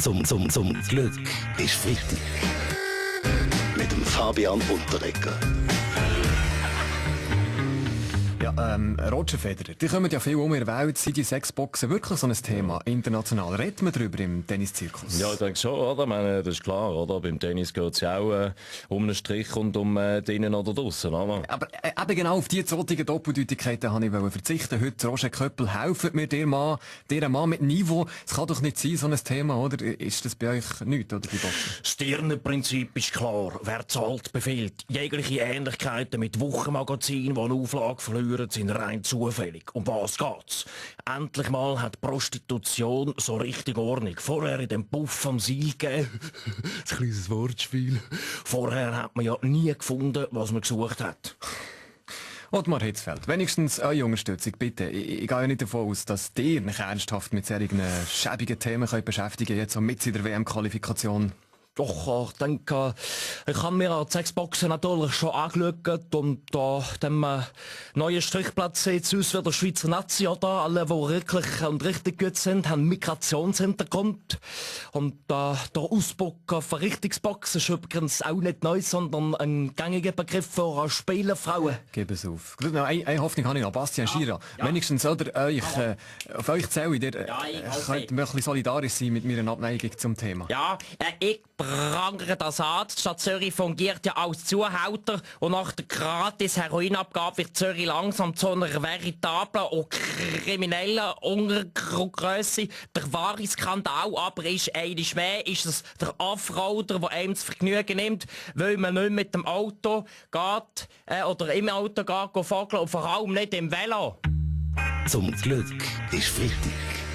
Zum Glück ist Freitag. Mit dem Fabian Unterreger. Ja, Roger Federer, die kommen ja viel um in der Welt. Sind die Sexboxen wirklich so ein Thema? International reden wir darüber im Tenniszirkus? Ja, ich denke schon, oder? Ich meine, das ist klar, oder? Beim Tennis geht es ja auch um einen Strich und um drinnen oder draussen, oder? Aber eben genau auf diese zotigen Doppeldeutigkeiten wollte ich verzichten. Heute, Roger Köppel, helfen mir dir Mann mit Niveau. Es kann doch nicht sein, so ein Thema, oder? Ist das bei euch nichts, oder, die Boxen? Das Stirnenprinzip ist klar. Wer zahlt, befiehlt. Jegliche Ähnlichkeiten mit Wochenmagazinen, die eine Auflage verlieren, sind rein zufällig. Um was geht's? Endlich mal hat Prostitution so richtig Ordnung. Vorher in dem Puff am Seil gegeben. Ein kleines Wortspiel. Vorher hat man ja nie gefunden, was man gesucht hat. Ottmar Hitzfeld, wenigstens eure Unterstützung, bitte. Ich gehe ja nicht davon aus, dass ihr mich ernsthaft mit solchen schäbigen Themen beschäftigen könnt, jetzt so mit in der WM-Qualifikation. Doch, ich denke, ich habe mir die Sexboxen natürlich schon angeschaut und dem neuen Strichplatz sieht es aus wie der Schweizer Nazi, oder? Alle, die wirklich und richtig gut sind, haben Migrationshintergrund. Und der Ausdruck Verrichtungsbox ist übrigens auch nicht neu, sondern ein gängiger Begriff für Spielerfrauen. Gib es auf. Gut, noch eine Hoffnung habe ich noch. Bastian Schira. Ja. Wenigstens, oder, auf euch zähle ich. Ihr könnt ein bisschen solidarisch sein mit meiner Abneigung zum Thema. Ja, ich prangere das an. Die Stadt Zürich fungiert ja als Zuhälter und nach der gratis Heroinabgabe wird Zürich langsam zu einer veritablen und kriminellen Untergrundgrösse. Der wahre Skandal aber ist einiges mehr, ist es der Offroader, der einem das Vergnügen nimmt, weil man nicht mit dem Auto geht oder im Auto geht vogeln und vor allem nicht im Velo. Zum Glück ist Freitag.